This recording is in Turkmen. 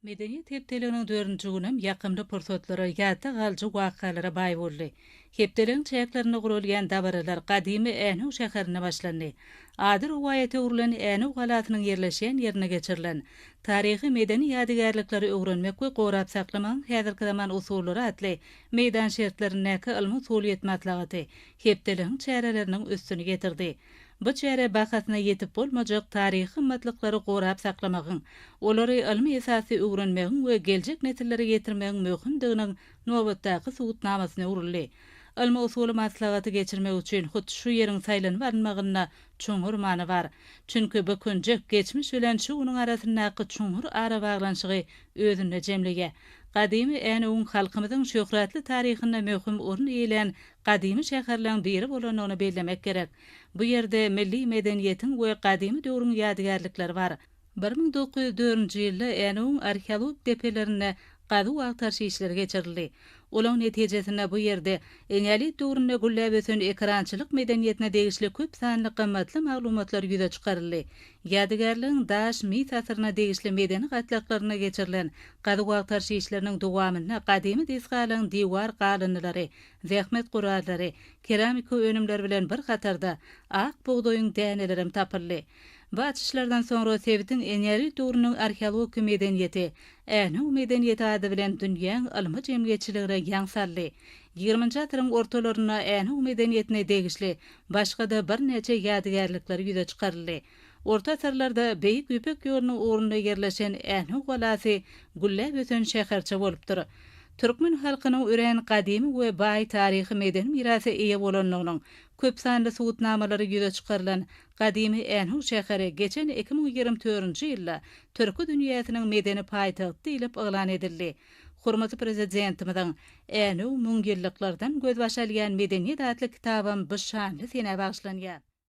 Medeniýet hepdeliginiň dördünji günem ýakymly pursatlara, ýatda galyjy wakalara baý boldy. Hepdeligiň çäklerinde guralýan dabaralar gadymy Änew şäherinde başlandy. Ady rowaýata öwrülen Änew galasynyň ýerleşýän ýerinde geçirilen Taryhy-medeni ýadygärlikleri öwrenmek we gorap saklamagyň häzirki zaman usullary atly meýdan şertlerindäki ylmy-usulyýet maslahaty hepdeligiň çäreleriniň üstüni ýetirdi. Bu çäre bahasyna ýetip bolmajak taryhy gymmatlyklary gorap saklamagyň, olary ylmy esasda öwrenmegiň we geljek nesillere ýetirmegiň möhümdiginiň nobatdaky subutnamasyna öwrüldi. Ylmy-usuly maslahaty geçirmek üçin hut şu ýeriň saýlanyp alynmagynda çuňňur many bar. Çünki bu künjek geçmiş bilen şu günüň arasyndaky çuňňur arabaglanyşygy özünde jemleýär. Gadymy Änewiň halkymyzyň şöhratly taryhynda möhüm orun eýelän gadymy şäherleň biri bolandygyny bellemek gerek. Bu ýerde milli medeniýetiň we gadymy döwrüň ýadygärlikleri bar. 1904-nji ýylda Änewiň arheologik depelerinde gazuw-agtaryş işleri geçirildi. Olaň netijesinde bu ýerde eneolit döwründe gülläp ösen ekerançylyk medeniýetine degişli köp sanly gymmatly maglumatlar ýüze çykaryldy. Ýadygärligiň daş, mis asyryna degişli medeni gatlaklarynda geçirilen gazuw-agtaryş işleriniň dowamynda gadymy desgalaryň diwar galyndylary, zähmet gurallary, keramika önümleri bilen bir hatarda, ak bugdaýyň dänelerem tapyldy. Bu açyşlardan soňra sebitiň eneolit döwrüniň arheologiki medeniýeti Änew medeniýeti ady bilen dünýäň ylmy jemgyýetçiligine ýaň saldy. Ýigriminji asyryň ortalarynda Änew medeniýetine degişli başga-da birnäçe ýadygärlikler ýüze çykaryldy. Orta asyrlarda Beýik Ýüpek ýolunyň ugrunda ýerleşen Änew galasy gülläp ösen şäherçe bolupdyr. Türkmen halkynyň örän gadymy we baý taryhy-medeni mirasa eýe bolandygynyň köpsanly subutnamalary ýüze çykarylan gadymy Änew şäheri geçen 2024-nji ýylda Türki dünýäsiniň medeni paýtagty diýlip yglan edildi. Hormatly Prezidentimiziň Änew müňýyllyklardan gözbaş alýan medeniýet atly kitabam bu şanly senä bagyşlanýar.